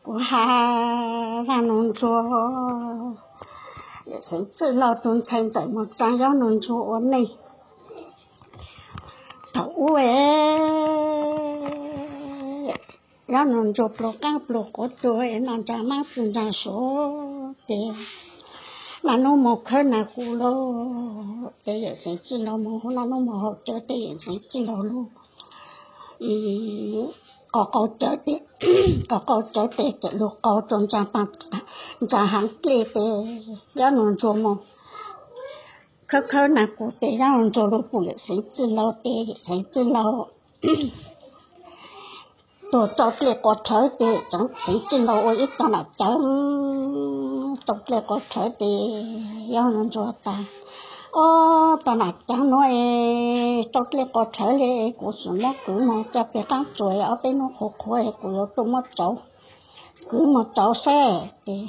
Kuv has Yob Nus Ntsuag, Yawm Xeev Txwj Laug tus ntxhais ntxawm mus tsaa Yob Nus Ntsuag ua neej. Thaum ub, Yob Nus Ntsuag pluas qaab pluas quav tuag noj ntsa mab pw ntsa suav ces naj nub moog khawb naj qus lug, ces Yawm Xeev Txwj Laug moog naj nub moog haus cawv tes Yawm Xeev Txwj Laug lug qos qau cawv tes, qos qau cawv tes txawm lug qau rua ntsa haav dlej tes Yob Nus Ntsuag moog khawb khawb naj qus tes Yob Nus Ntsuag lug pum Yawm Xeev Txwj Laug tes Yawm Xeev Txwj Laug tuag rau dlej quas rhawv tes Yawm Xeev Txwj Laug ua ib tog nam cawv rau dlej quas rhawv tes Yob Nus Ntsuag tas, Ob, tog nam cawv nuav rau dlej quas rhawv le, kuv xum muab kwv moog coj peg qaab tsuas ob peb nub qhuav qhuav kuv yuav tuaj muab tsauv, kwv moog tsauv saib. Ces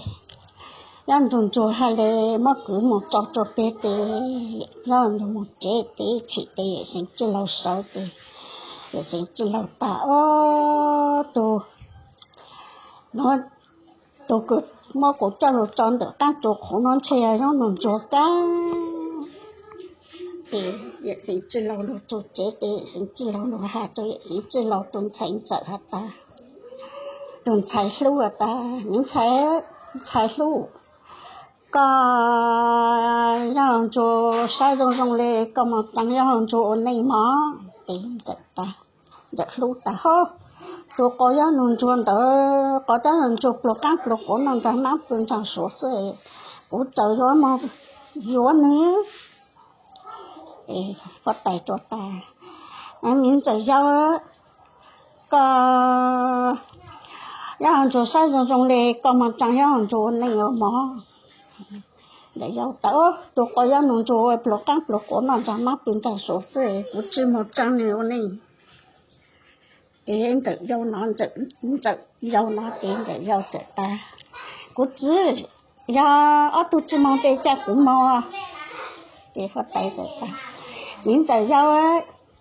Yob Nus Ntsuag has le muab kwv moog tsauv rua peg tes Yob Nus Ntsuag moog tsev tes chim tes Yawm Xeev Txwj Laug sawv tes Yawm Xeev Txwj Laug tas, Ob, tug nuav, tug kws muab kuv coj lug tsauv ntawm qaab tsuas qhuav nuav ntshe yog Yob Nus Ntsuag kab. Ces Yawm Xeev Txwj Laug lug txug tsev tes Yawm Xeev Txwj Laug lug has rua Yawm Xeev Txwj Laug tus ntxhais ntxawm has tas, tus ntxhais hlub has tas, Me ntxhais, ntxhais hlub, koj Yob Nus Ntsuag saib zoo zoo le, koj moog tsaa Yob Nus Ntsuag ua neej mog. Ces ntxawm tas, ntxawm hlub tas, Hab, tug quas Yob Nus Ntsuag ntawd, quas Yob Nus Ntsuag pluas qaab pluas quav noj ntsa mab pw ntsa suav xwb, kuv txawm yuav moog yuav nwg. Huab tais rua tas, Me ntxawm yau, koj Yob Nus Ntsuag saib zoo zoo le, koj moog tsaa Yob Nus Ntsuag ua neej os mog. Ntxawm yau tas, Tug quas Yob Nus Ntsuag pluas qaab pluas quav noj ntsa mab pw ntsa suav xwb, kuv tsi moog tsaa nwg ua neej. Ces ntxawm yau no, ntxawm yau no ces ntxawm yau txawm tas, Kuv txiv, yog ob tug tsi moog tes ca kuv moog. Ces huab tais txawm tas, Me ntxawm yau,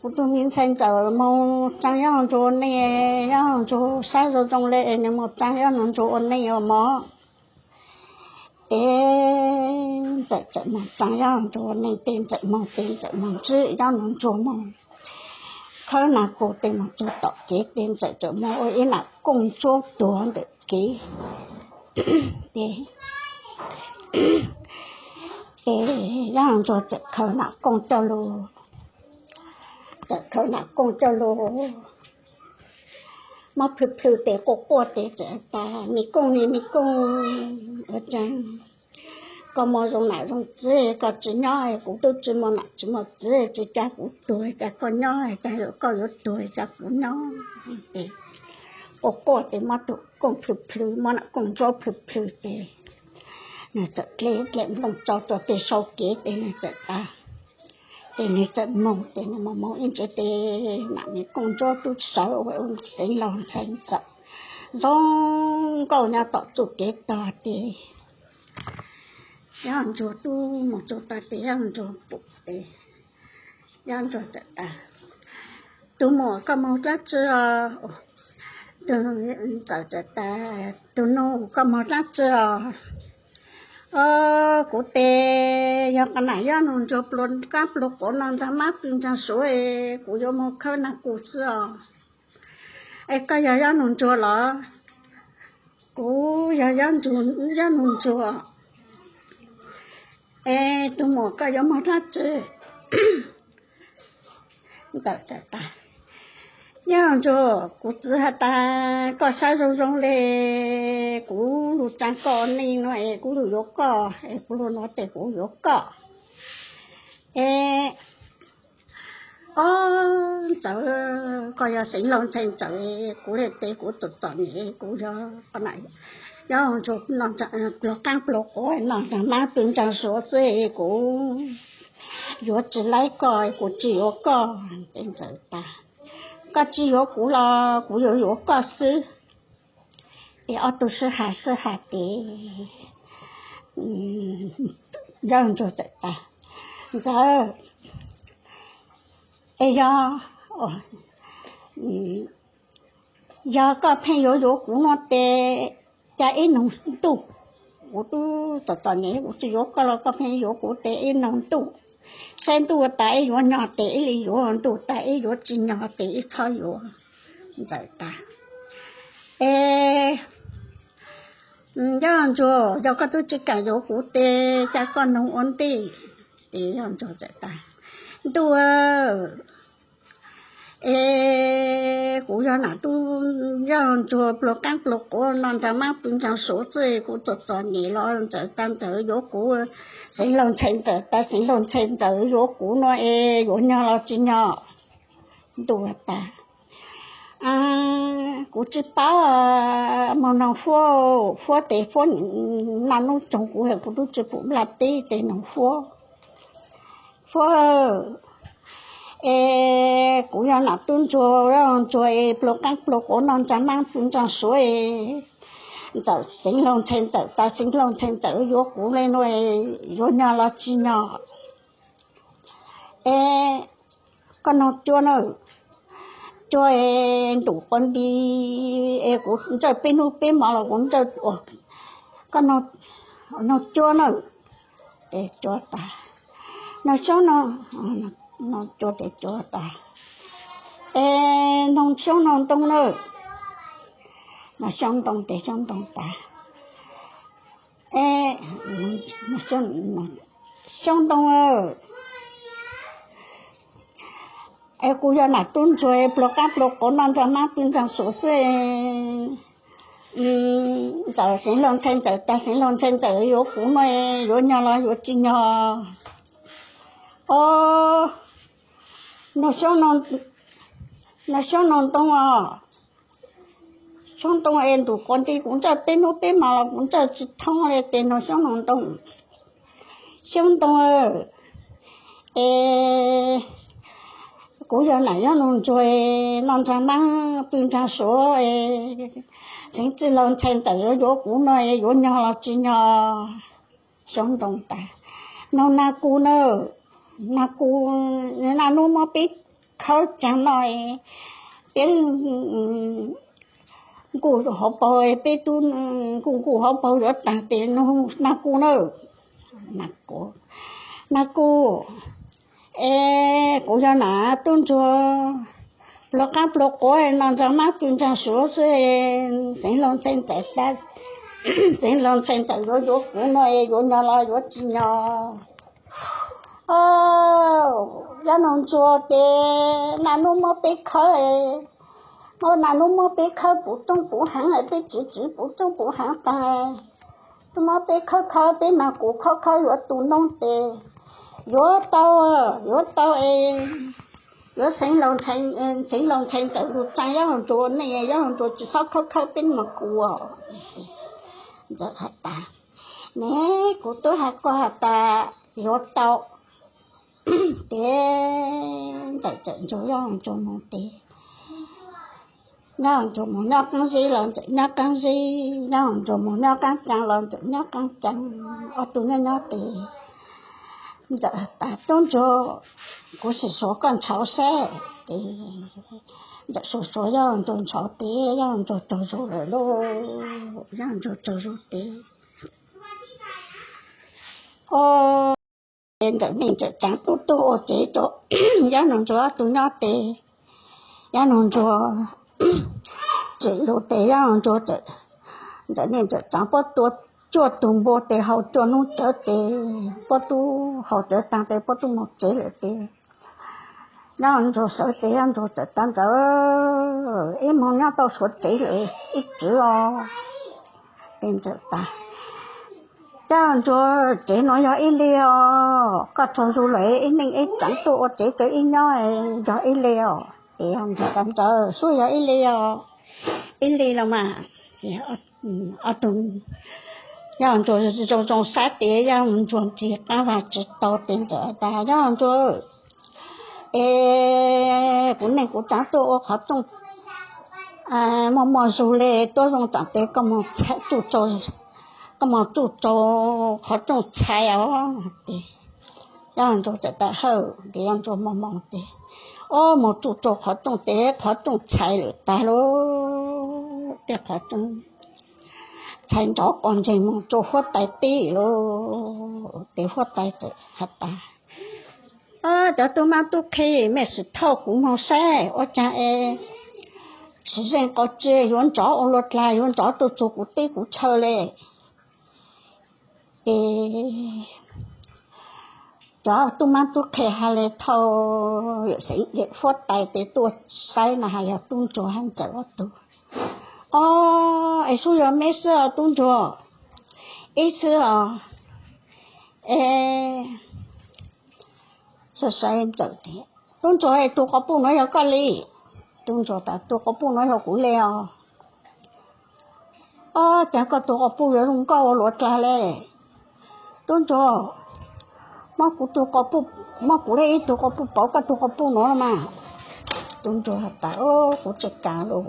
kuv tug me ntxhais ntxawm moog tsaa Yob Nus Ntsuag ua neej, Yob Nus Ntsuag saib zoo zoo le, nwg moog tsaa Yob Nus Ntsuag ua neej os mog. Ces ntxawm txawm moog tsaa Yob Nus Ntsuag ua neej, tes ntxawm moog, tes ntxawm moog ntsib Yob Nus Ntsuag moog khawb nas qus tes moog txug tom kev, tes ntxawm txawm moog ua ib nam kooj ntsuab tuag ntawm kev. Ces, ces Yob Nus Ntsuag txawm khaws nam kooj coj lug, txawm khaws nam kooj coj lug muab plhws plhws tes quaj quaj tes txawm tas, Me kooj, me kooj, ua caag koj muaj zoo nam zoo txiv koj tsi nyob, kuv tub tsi muaj nam tsi muaj txiv, tsi ca kuv tuag, ca koj nyob, ca yuav koj yuav tuag, ca kuv nyob. Ces quaj quaj tes muab tus kooj plhws plhws, muab nam kooj ntsuab plhws plhws tes nwg txawm dleb dleb nplooj tso rua peg sau kev tes nwg txawm tas. Ces nwg txawm moog, ces nwg moog moog ib ntsis tes nam me kooj ntsuab tub sawv ua ua Xeev Laug ntxhais ntxawm zoo nkauj nyob tom txuj kev tog tes Yob Nus Ntsuag tub moog txug tog tes Yob Nus Ntsuag pum tes Yob Nus Ntsuag txawm tas, Tug muam koj moog dlaab tsi os? Tug ntxawm txawm tas, Tug nug koj moog dlaab tsi os? Os, kuv tes yog qhov nam Yob Nus Ntsuag pluas qaab pluas quav noj ntsa mab pw ntsa suav, kuv yuav moog khawb nas qus xwb os. Es koj yog Yob Nus Ntsuag los? Kuv yog Yob Nus Ntsuag. Es tug muam koj yuav moog dlaab tsi? Ntxawm txawm tas, Yob Nus Ntsuag, kuv txiv has tas koj saib zoo zoo le, kuv lug tsaa koj ua neej nuav es kuv lug yuav koj, es kuv lug nuav tes kuv yuav koj. Es, os, Ntxawm, koj yog Xeev Laug ntxhais ntxawm, kuv le tes kuv txom txom nyem, kuv yog Yob Nus Ntsuag pluas qaab pluas quav noj ntsa mab pw ntsa suav xwb, kuv yuav tsi laib koj, kuv tsi yuav koj. Tes Ntxawm tas, Koj tsi yuav kuv los kuv yuav yuav koj xwb. Tes ob tug sib has sib has tes Yob Nus Ntsuag txawm tas, Ntxawm, es yog, yog koj pheej yuav yuav kuv nuav tes Cas ib nus ntuj, kuv tub txom txom nyem kuv tsis yuav koj los koj pheej yuav kuv tes ib nus ntuj, saib ntuj tas ib yuav nyog tes ib li yuav ntuj tas ib yuav tsis nyog tes ib txhob yuav. Ntxawm tas, Es, Yob Ntsuag, yog koj twb tsis kam yuav kuv tes cas koj nug ua ntej? Ces Yob Ntsuag txawm tas, Ntuj, es kuv yog nam tub Yob Ntsuag pluag qaab pluag quav noj ntsaag maab pw ntsaag suav xwb, kuv txom txom nyem los Ntxawm tas Ntxawm yuav kuv, Xeev Laug Ntxhais Ntxawm tas Xeev Laug Ntxhais Ntxawm yuav kuv no es yuav nyog los tsis nyog? Ntuj tas, Kuv tsis paub, moog noog Fuab, Fuab tes Fuab naj nub tsoog kuv, kuv tub tsis pum nplaj teb tes noog Fuab. Fuab, es kuv yog nam tub Ntsuag, Ntsuag es pluag qaab pluag quav noj ntsaag maab pw ntsaag suav es Ntxawm Xeev Laug Ntxhais Ntxawm tas Xeev Laug Ntxhais Ntxawm yuav kuv le nuav, yuav nyog los tsis nyog? Es koj noog Cua na, Cua es ntuj quav nti es kuv ntsawj peb nub peb mo los kuv ntsawj, koj noog Cua na. Ces Cua tas, noog Xyoob Ntoo, noog Cua tes Cua tas, es noog Xyoob noog Ntoo na. Noog Xyoob Ntoo tes Xyoob Ntoo tas, Xyoob Ntoo, es kuv yog nam tub Ntsuag pluag qaab pluag quav noj ntsaag maab pw ntsaag suav xwb, Ntxawm Xeev Laug Ntxhais Ntxawm tas Xeev Laug Ntxhais Ntxawm yuav kuv no, yuav nyog los yuav tsis nyog? Os, noog Xyoob Ntoo os, Xyoob Ntoo es ntuj quav nti kuv ntsawj peb nub peb mo los kuv ntsawj tsis thoob le tes noog Xyoob Ntoo. Xyoob Ntoo, es kuv yog nam Yob Noog Ntsuag noj ntsaag maab pw ntsaag suav, Xeev Txwj Laug Ntxhais Ntxawm yuav yuav kuv no yuav nyog los tsis nyog? Xyoob Ntoo tas, noog Nag Kus na, Nag Kus, naj nub muab peb khawb caag no, peb nkuj hauv paug, peb tub nkuj nkuj hauv paug yuav taag tes noog Nag Kus na. Nag Kus, es kuv yog nam tub Ntsuag pluag qaab pluag quav noj ntsaag maab pw ntsaag suav xwb, Xeev Laug Ntxhais Ntxawm tas Xeev Laug Ntxhais Ntxawm yuav yuav kuv no yuav nyog los yuav tsis nyog? Os, Yob Noog Ntsuag, ces naj nub muab peb khawb, muab naj nub muab peb khawb puv tsooj puv haav, peb tsiv tsiv puv tsooj puv haav taag, muab peb khawb khawb peb Nag Kus khawb khawb yuav tu noob tes, yuav tau, yuav tau es yuav Xeev Laug Ntxhais, Xeev Laug Ntxhais Ntxawm lug tsaa Yob Noog Ntsuag, nej Yob Noog Ntsuag tsis txhob khawb khawb peb Nag Kus. Ntxawm has tas, ne, kuv tub has koj has tas yuav tau. Ces Ntxawm txawm nrug Yob Noog Ntsuag moog tes, Yob Noog Ntsuag moog nyob qaab zib los Ntxawm nyob qaab zib, Yob Noog Ntsuag moog nyob qaab caa los Ntxawm nyob qaab caa, ob tug nyob nyob tes Ntxawm has tas, tub Ntsuag, kuv sim suav koj ntshauv seb. Ces Ntxawm suav suav Yob Noog Ntsuag ntshauv tes Yob Noog Ntsuag tsaug zug lawm lauj, Yob Noog Ntsuag tsaug zug tes, o, ces Ntxawm niaj Ntxawm tsaav tuaj tuaj ua tsev rua Yob Noog Ntsuag ob tug nyob tes, Yob Noog Ntsuag tsim lug tes Yob Noog Ntsuag, Ntxawm niaj Ntxawm tsaav puab tua cuaj tug npua tes haus cuaj nub tsawv tes, puab tub haus tsawv taag tes puab tub moog tsev lawm tes, Yob Noog Ntsuag sawv tes Yob Noog Ntsuag txawm tas, Ntxawm, ib moog nyob tau suav tsev lawm ib tswv os. Tes Ntxawm tas, Yob Noog Ntsuag, tsev nuav yog ib li os, koj tsaug zug lawm ib neej ib tsaav tuaj ua tsev rua ib nyob, yog ib li os. Tes Yob Noog Ntsuag tas, Ntxawm, suab yog ib li os, ib li los mas. Ob tug, Yob Noog Ntsuag zoo zoo saib tes Yob Noog Ntsuag ntxig qaab vag tsi tau tes Ntxawm tas, Yob Noog Ntsuag, es kuv neej kuv tsaav tuaj ua qhov rooj muaj muaj zug le, tuab zoo tsaam tes koj moog tsuj rua qhov rooj txhais os. Tes Yob Noog Ntsuag txawm tas hawm tes Yob Noog Ntsuag moog moog tes, o, moog tsuj rua qhov rooj tes qhov rooj txhais lawm tag lauj. Tej qhov rooj ntxhais ntov qos ntseeg mus rau huab tais teb lawm. Ces huab tais txawm has tas, Cov tub mab tub qhe, mej sim thauj kuv moog saib ua caag es tsis zeej qhov tsi yuav ntov ua luag dlaag, yuav ntov tuaj txug kuv teb kuv chaw le. Ces cov tub mab tub qhe has le thauj huab tais ces tuaj saib na has yog tub ntsuag hab ntxawm ob tug. Ob, es sub yog meb xwb os tub ntsuag? Ib xwb os. Es saib ntxawm, Tub ntsuag, tug quas puj nuav yog koj le? Tub ntsuag tas, Tug quas puj nuav yog kuv le os. Ob, caag koj tug quas puj yuav zoo nkauj ua luag dlaag le? Tub ntsuag, muab kuv tug quas puj, muab kuv le ib tug quas puj pauv koj tug quas puj nuav los mas. Tub ntsuag has tas, Kuv tsi kaam lug.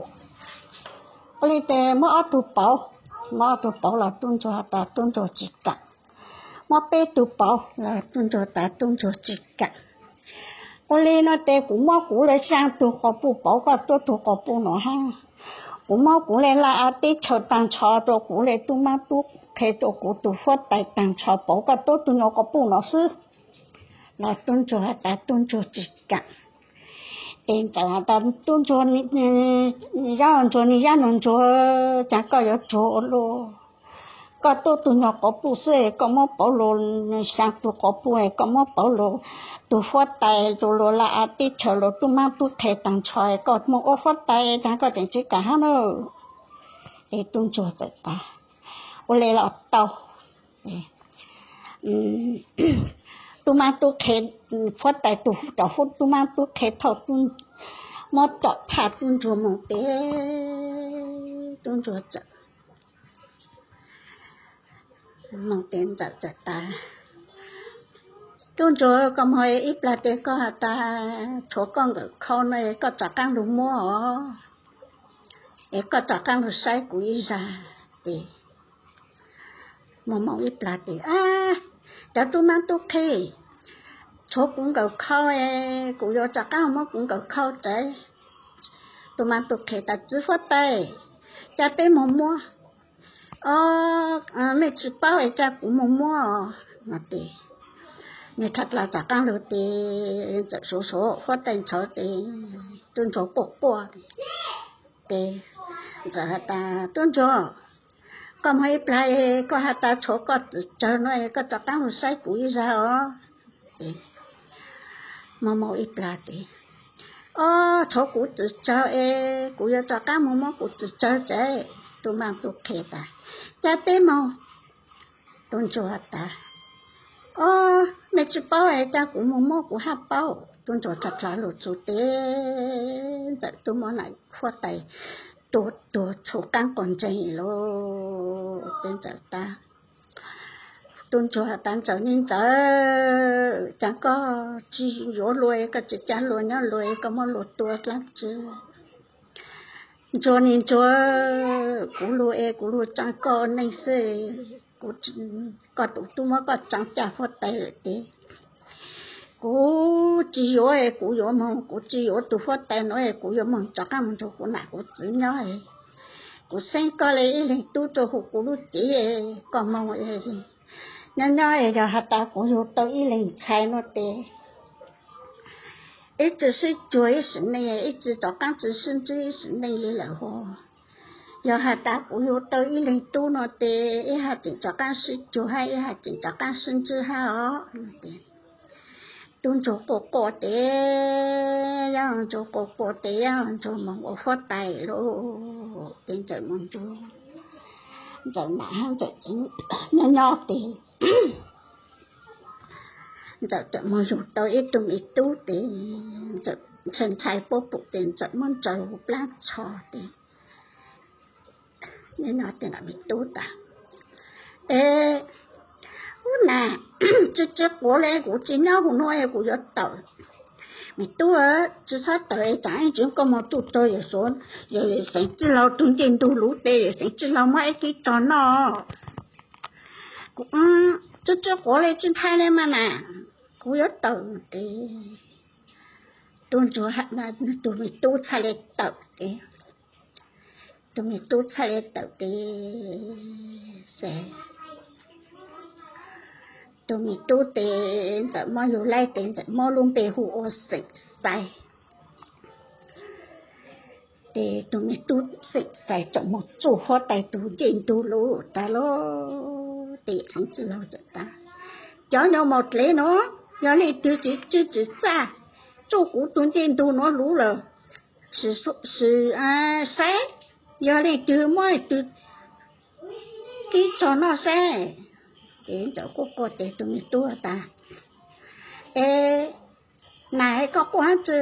Ua le tes muab ob tug pauv, muab ob tug pauv los tub ntsuag has tas tub ntsuag tsi kaam. Muab peb tug pauv los tub ntsuag tas tub ntsuag tsi kaam. Ua le nuav tes kuv muab kuv le xyaa tug quas puj pauv koj tuab tug quas puj nuav hab. Kuv muab kuv le laj av teb chaws taag nrho rua kuv le tub mab tub qhe rua kuv tug huab tais taag nrho pauv koj tuab tug nyuas quas puj nuav xwb. Los tub ntsuag has tas tub ntsuag tsi kaam. Tes ntxawm has tas, Tub ntsuag, yab ntsuag, nwg yab nuav ntsuag, caag koj yuav tsuag ua luaj? Koj tuab tug nyuas quas puj xwb, koj muab pauv lug xyaa tug quas puj, koj muab pauv lug tug huab tais, lug laj av teb chaws, lug tub mab tub qhe taag nrho, koj moog ua huab tais, caag koj tseem tsi kaam hab na? Tes tub ntsuag txawm tas, Ua le los tau. Tub mab tub qhe, huab tais tug, tub mab tub qhe thauj, muab tom thaj tub ntsuag moog tes tub ntsuag txawm moog tes ntxawm txawm tas, Tub ntsuag, koj moog ib plag tes koj has tas tshuav koj nkawm khau no koj rov qaab lug muab os, es koj rov qaab lug saib kuv ib zag. Tes moog moog ib plag tes, Cov tub mab tub qhe, tshuav kuv nkawm khau, kuv yuav rov qaab muab kuv nkawm khau txawv. Tub mab tub qhe tas, Txiv huab tais, ca peb moog muab. Ob, mej tsi paub es ca kuv moog muab os. Nwg tha dlaa rov qaab lug tes ntxawm suav suav huab tais ntxhawv tes tub ntsuag quaj quaj tes ntxawm has tas, Tub ntsuag, koj moog ib plag, koj has tas tshuav koj txiv tsawg no, koj rov qaab lug saib kuv ib zag os. Moog moog ib plag tes, Ob, tshuav kuv txiv tsawg es kuv yuav rov qaab moog muab kuv txiv tsawg txawv. Tub mab tub qhe tas, Ca peb moog. Tub ntsuag tas, Ob, mej tsi paub es ca kuv moog muab kuv hab paub. Tub ntsuag tha dlaa lug txug tes ntxawm tub muab nam huab tais tua tuag txhua qaab quas ntseeg lug tes ntxawm tas. Tub ntsuag has tas, Ntxawm, niag ntxawm, caag koj tsi yuav luag, koj tsi ca luag nyob luag, koj muab luag tua dlaab tsi? Ntsuag, niag ntsuag, kuv lug es kuv lug tsaa koj neej xwb, kuv, koj tus tub muab koj tsaa ca huab tais lawm tes kuv tsi yuav, kuv yuav moog, kuv tsi yuav tug huab tais nuav, kuv yuav moog rov qaab moog nrug kuv nam kuv txiv nyob. Kuv xeeb koj le ib leeg tub rua huv kuv lub cev, koj moog nyob nyob, yog has tas kuv yug tau ib leeg ntxhais nuav tes ib tsi sib cuag ib sim neej, ib tsi rov qaab tsi sib ntsib ib sim neej le lawm hov. Yog has tas kuv yug tau ib leeg tub nuav tes ib hab tseem rov qaab sib cuag hab ib hab tseem rov qaab sib ntsib hab os. Tub ntsuag quaj quaj tes, yab ntsuag quaj quaj tes, yab ntsuag moog ua huab tais lawm tes ntxawm moog nrug ntxawm nam hab ntxawm txiv nyob nyob tes ntxawm txawm moog yug tau ib tug me tub tes ntxawm ntshai ntshai puab pum tes ntxawm muab ntsaws huv plab tsho tes no tes nam me tub tas, Es, ub na, tsi tsi quav le, kuv tsi nyob huv nuav, kuv yuav tawm. Me tub, tsi txhob tawm, tsam ib tsam koj moog txug txug yawm xeev txwj laug tug ncej ntug luv tes yawm xeev txwj laug muab ib kib tog noj. Kuv, tsi tsi quav le, tsi ntshai le mas na, kuv yuav tawm tes tub ntsuag, tug me tub txhaj le tawm tes Tus me tub txhaj le tawm tes, tus me tub tes Ntxawm muab yug laij tes Ntxawm muab lub npe hu ua Xeem Xais. Ces tus me tub Xeem Xais txawm mus txuj huab tais tus ncej ntug lus tas lawm. Ces Xeem Txwj Laug txawm tas, cov nyob mus dlev no, yog leej twg tsis tswj tsis txaj txuj kuv tus ncej ntug nuav lus lawm, sim saib, yog leej twg muab leej twg kib txog noj saib. Ces Ntxawm quaj quaj tes tus me tub tas, es Nas, koj quaj hab tsi?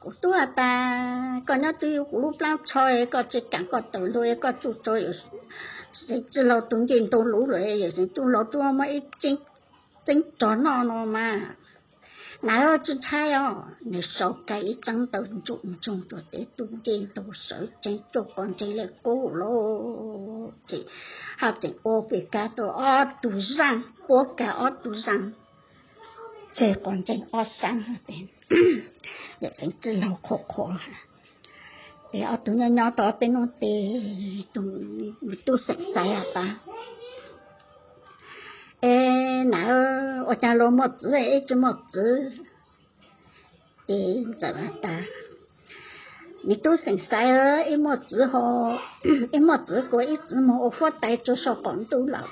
Kuv tub has tas koj nyob twj ywm kuv lub plab tsho, koj tsis kam koj tawm lug, koj tsuj tso Yawm Xeev Txwj Laug tus ncej ntug lus lawm, Yawm Xeev Txwj Laug tuaj muab ib txeeb txog noj no mas. Nas, tsis ntshai os. Nws sau kiag ib txeeb ntawv ntsuj ntsoog rua tes tub ncej ntug sawv tsees cuaj quav ntseeg le qub lawm. Ces haj tseem ua pes kag tau ob tug zaaj, ua kag ob tug zaaj tseg quav ntseeg ob sab. Yawm Xeev Txwj Laug qhuas qhuas, ces ob tug nyob nyob tau ob peb nub tes tus me tub Xeem Xais has tas, es Nas, ua caag luag muaj txwv es wb tsis muaj txwv? Ces Ntxawm has tas, me tub Xeem Xais, wb muaj txwv hos, wb muaj txwv kuas ib txwv moog ua huab tais rua sau qaum ntuj lawm.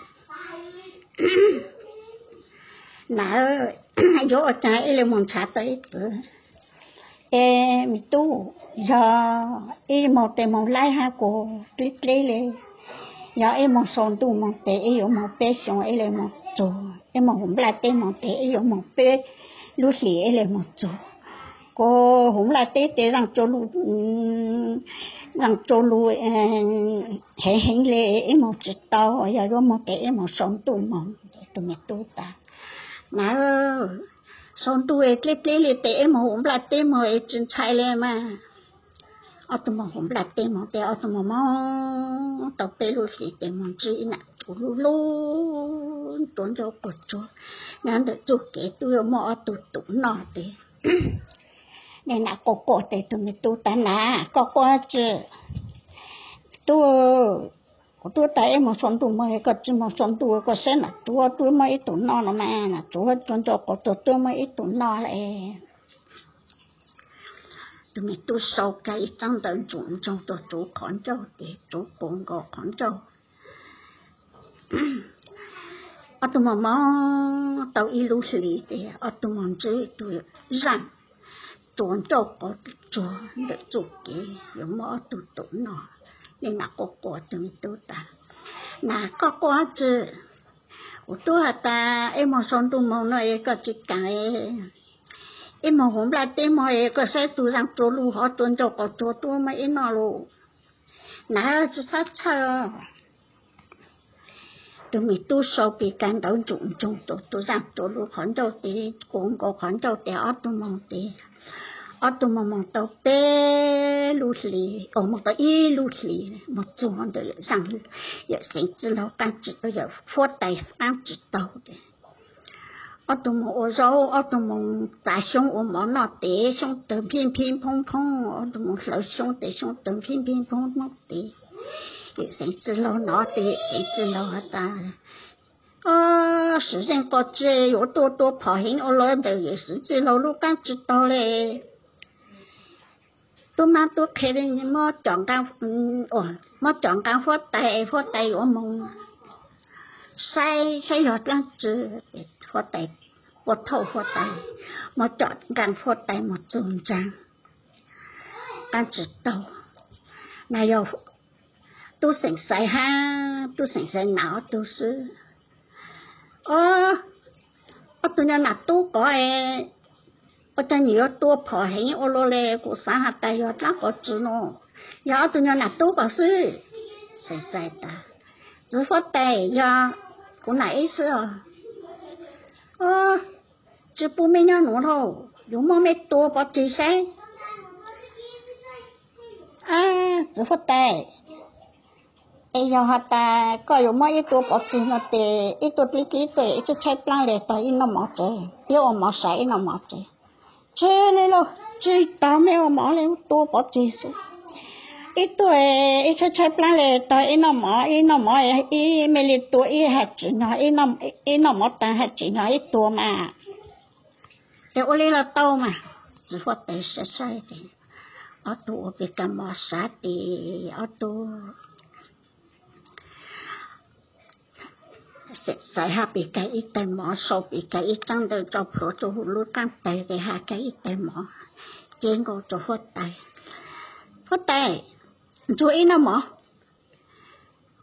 Nas, yuav ua caag wb le moog nrhav tau ib txwv? Es me tub, yog wb moog tes moog laib hab kuas dleb dleb le, yog wb moog sau ntuj moog tes wb yuav moog peb xyoo wb le moog txug, wb moog huv nplaj teb moog tes wb yuav moog peb lub hlis wb le moog txug. Kuas huv nplaj teb tes zaaj tsua lug, zaaj tsua lug heev heev le, wb moog tsis tau, yog yuav moog tes wb moog sau ntuj moog. Tus me tub tas, Nas, sau ntuj dleb dleb le tes wb moog huv nplaj teb moog es tsis ntshai le mas. Ob tug moog huv nplaj teb moog tes ob tug moog moog tau peb lub hlis tes moog ntsib ib nam tub lub lub tuav ncauj quas tsuag nyob ntawm txuj kev tub yuav muab ob tug tum noj tes. Niag nam quaj quaj tes tus me tub tas, Nas, koj quaj tsi? Tub, kuv tub tas wb moog sau ntuj moog, koj tsis moog sau ntuj, koj saib nam tub tub muab ib tug noj no mas, nam tub tuav ncauj quas tsuag tub muab ib tug noj le. Tus me tub sau kiag ib txeeb ntawv ntsuj ntsoog tuaj tsuav qhov ncauj tes tsuav quas nkaus qhov ncauj. Ob tug moog moog tau ib lub hlis tes ob tug moog ntsib tus zaaj tuav ncauj quas tsuag ntawm txuj kev yuav muab ob tug tum noj. Niag nam quaj quaj tus me tub tas, Nas, koj quaj tsi? Kuv tub has tas wb moog sau ntuj moog no es koj tsis kam, wb moog huv nplaj teb moog es koj saib tug zaaj tsuag lug hov tuav ncauj quas tsuag tub muab ib noj lug. Nas, tsis txhob txhawj. Tus me tub sau pes kag ntawv ntsuj ntsoog tuaj tus zaaj tsuag lug qhov ncauj tes quas nkaus qhov ncauj tes ob tug moog tes, ob tug moog moog tau peb lub hlis, moog tau ib lub hlis moog txug ntawm Yawm Xeev Txwj Laug qaab tsi tau, Yawm huab tais qaab tsi tau tes ob tug moog ua zaub, ob tug moog txav xyoob ua mov noj tes xyoob tawg phij phij phoob phoob, ob tug moog hlawv xyoob tes xyoob tawg phij phij phoob phoob tes. Yawm Xeev Txwj Laug nov tes Yawm Xeev Txwj Laug has tas, Ob, sim zeej qos tsi yuav tuaj tua phom heev ua luaj ntawm Yawm Xeev Txwj Laug lub qaab tsi taug le. Tub mab tub qhe, muab com nqaa huab tais, huab tais yuav moog saib saib yog dlaab tsi. Huab tais, ua thauj huab tais, muab com nqaa huab tais moog txug ntsaag, qaab tsi taug. Nas yog tub Xeem Xais hab tub Xeem Xais nam ob tug xwb. Ob, ob tug nyuas nam tub kov, ua caag nwg yuav tua phom heev ua luaj le, kuv xaav has tas yog dlaab qos tsi no. Yog ob tug nyuas nam tub kov xwb. Xeem Xais tas, Txiv huab tais, yog kuv nam ib xwb os. Ob, tsi pub mej nyob nuav lauj, yuav muab mej tua pov tseg saib. Ab, txiv huab tais, es yog has tas koj yuav muab ib tua pov tseg no tes ib tug dlib dlib tuaj ib tshaib tshaib plaab le tog ib noj mov tsev, thiab ua mov sav ib noj mov tsev. Tsi le lauj, tsi tog mej ua mov le, tua pov tseg xwb. Ib tuaj ib tshaib tshaib plab le tog ib noj mov, ib noj mov ib me li tua ib hais tsis nyog, ib noj mov taag hais tsis nyog ib tua mas. Ces ua li los tau mas. Txiv huab tais saib saib tes ob tug ua pes kag mov sav tes ob tug xav hab pes kag ib tais mov, sau pes kag ib tsaab ntawv tso plhuav rua huv lub qaab tais tes has kag ib tais mov, ces nkaus rua huab tais. Huab tais, ntsuag ib noj mov.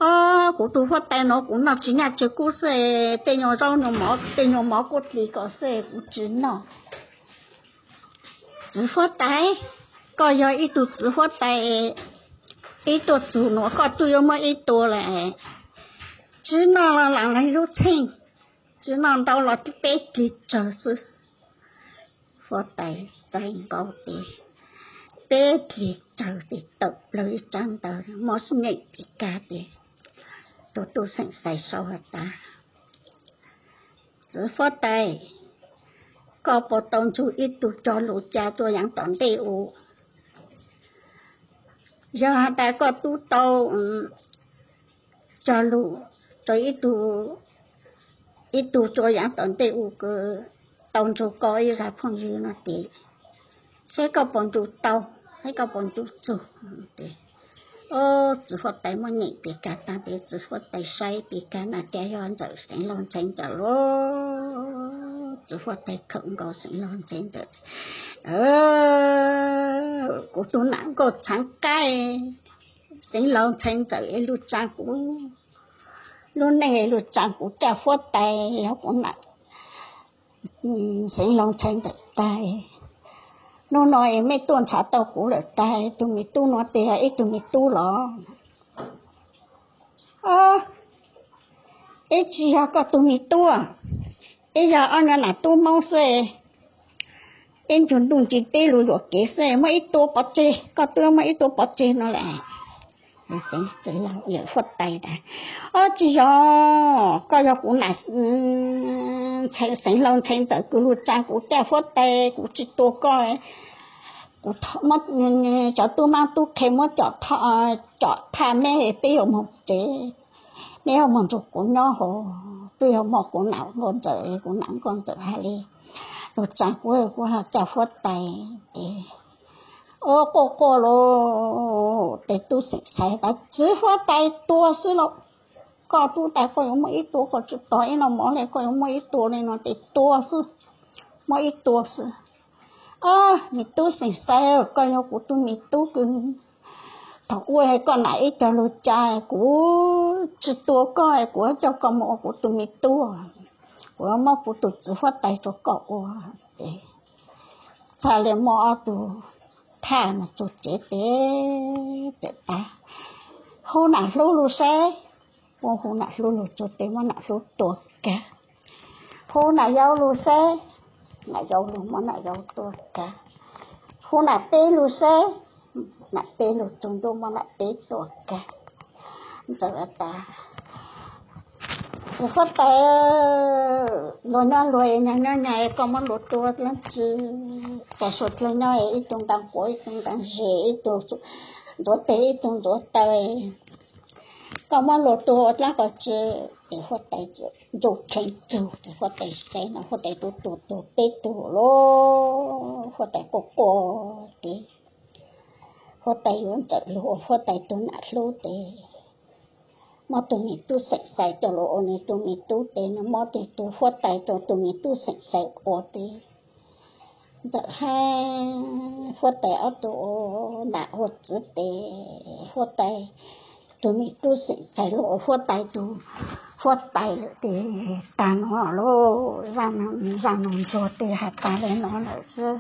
Ob, kuv tug huab tais nuav kuv noj tsis nyaj tsis kub xwb, tej nyuag zaub nyuag mov tej nyuag mov kuj dlig ko xwb kuv tsis noj. Txiv huab tais, koj yog ib tug txiv huab tais, ib tuaj txug nuav koj tub yuav muab ib tua lawm. Tsis noj los lam lub txheej, tsis noj ntau los peb dlig tsawg xwb. Huab tais txais nkaus tes peb dlig tsawg tes tawm plawg ib tsaab ntawv mob xwb nyem pes kag tes tug tub xeem xais sau has tas, txiv huab tais, koj puas tau ntsug ib tug cog lug ca rua yaav tom ntej u? Yog has tas koj tub tau cog lug rua ib tug rua yaav tom ntej u kws tau ntsug koj ib zag phooj ywg no tes, saib koj puas ntsug tau, saib koj puas ntsug txug. Txiv huab tais muab nyem pes kag taag tes txiv huab tais saib pes kag na cas yog Ntxawm, Xeev Laug Ntxhais Ntxawm lauj. Txiv huab tais khawm nkaus Xeev Laug Ntxhais Ntxawm, kuv tug nam nkauj txheev qaib, Xeev Laug Ntxhais Ntxawm es lug tsaa kuv lub neej es lug tsaa kuv caj huab tais yog kuv nam Xeev Laug Ntxhais Ntxawm taag. Nub nua es mej tuaj nrhav tau kuv lawm taag, tug me tub nuav tes yog ib tug me tub los? Ib tsis yog koj tug me tub, ib yog ob nyuag nam tub Moob xwb. Ib ntsug ntuj ntsig teb lug yuam kev xwb, muab ib tua pov tseg, koj tub muab ib tua pov tseg no lawm. Huab tais tas, ob tsis yog, koj yog kuv nam Xeev Laug Ntxhais Ntxawm kws lug tsaa kuv caj huab tais, kuv tsis tua koj. Kuv, cov tub mab tub qhe muab com thaj meb, peb yuav moog tsev, meb yuav moog nrug kuv nyob hov, peb yuav moog kuv nam nkauj ntxawm, kuv nam nkauj ntxawm has le, lug tsaa kuv, kuv has caj huab tais tes, o, quaj quaj lauj. Tes tub xeem xais tas, txiv huab tais, tua xwb lauj. Koj tub tas koj yuav muab ib tua, koj tsis tog ib noj mov le koj yuav muab ib tua le no tes tua xwb, muab ib tua xwb. Ob, me tub xeem xais, koj yog kuv tug me tub kws, thaum ub koj nam ib co lug ca, kuv tsis tua koj, kuv coj koj moog ua kuv tug me tub, kuv muab kuv tug txiv huab tais rua koj ua. Txhaj le muaj ob tug thaj mas txug tsev tes, txawm tas, hu nam hlub lug saib. Muab hu nam hlub lug txug tes muab nam hlub tua kag. Hu nam yau lug saib, nam yau lug muab nam yau tua kag. Hu nam peb lug saib, nam peb lug txug ntuj muab nam peb tua kag. Ntxawm tas, txiv huab tais, luag nyob luag, nyag nyob nyag, koj muab luag tua dlaab tsi? Cas suav dlawg nyob ib tug ntaag quav ib tug ntaag zes, ib tug ntxuav teg ib tug ntxuav taw, koj muab luag tua ua dlaab qhov tsi? Ces huab tais ntsuj kheev txug, ces huab tais saib no huab tais tub tua tuag peb tug lauj. Huab tais quaj quaj tes, huab tais yuav Ntxawm lug ua huab tais tug nam hlub tes, muab tug me tub xeem xais coj lug ua nwg tug me tub tes, nwg muab tug huab tais rua tug me tub xeem xais ua tes, Ntxawm hab huab tais ob tug ua nam ua txiv tes, huab tais tug me tub xeem xais lug ua huab tais tug huab tais lawm tes, tag nuav lauj. Zaaj nuav ntsuag tes has tas le nuav lawm xwb.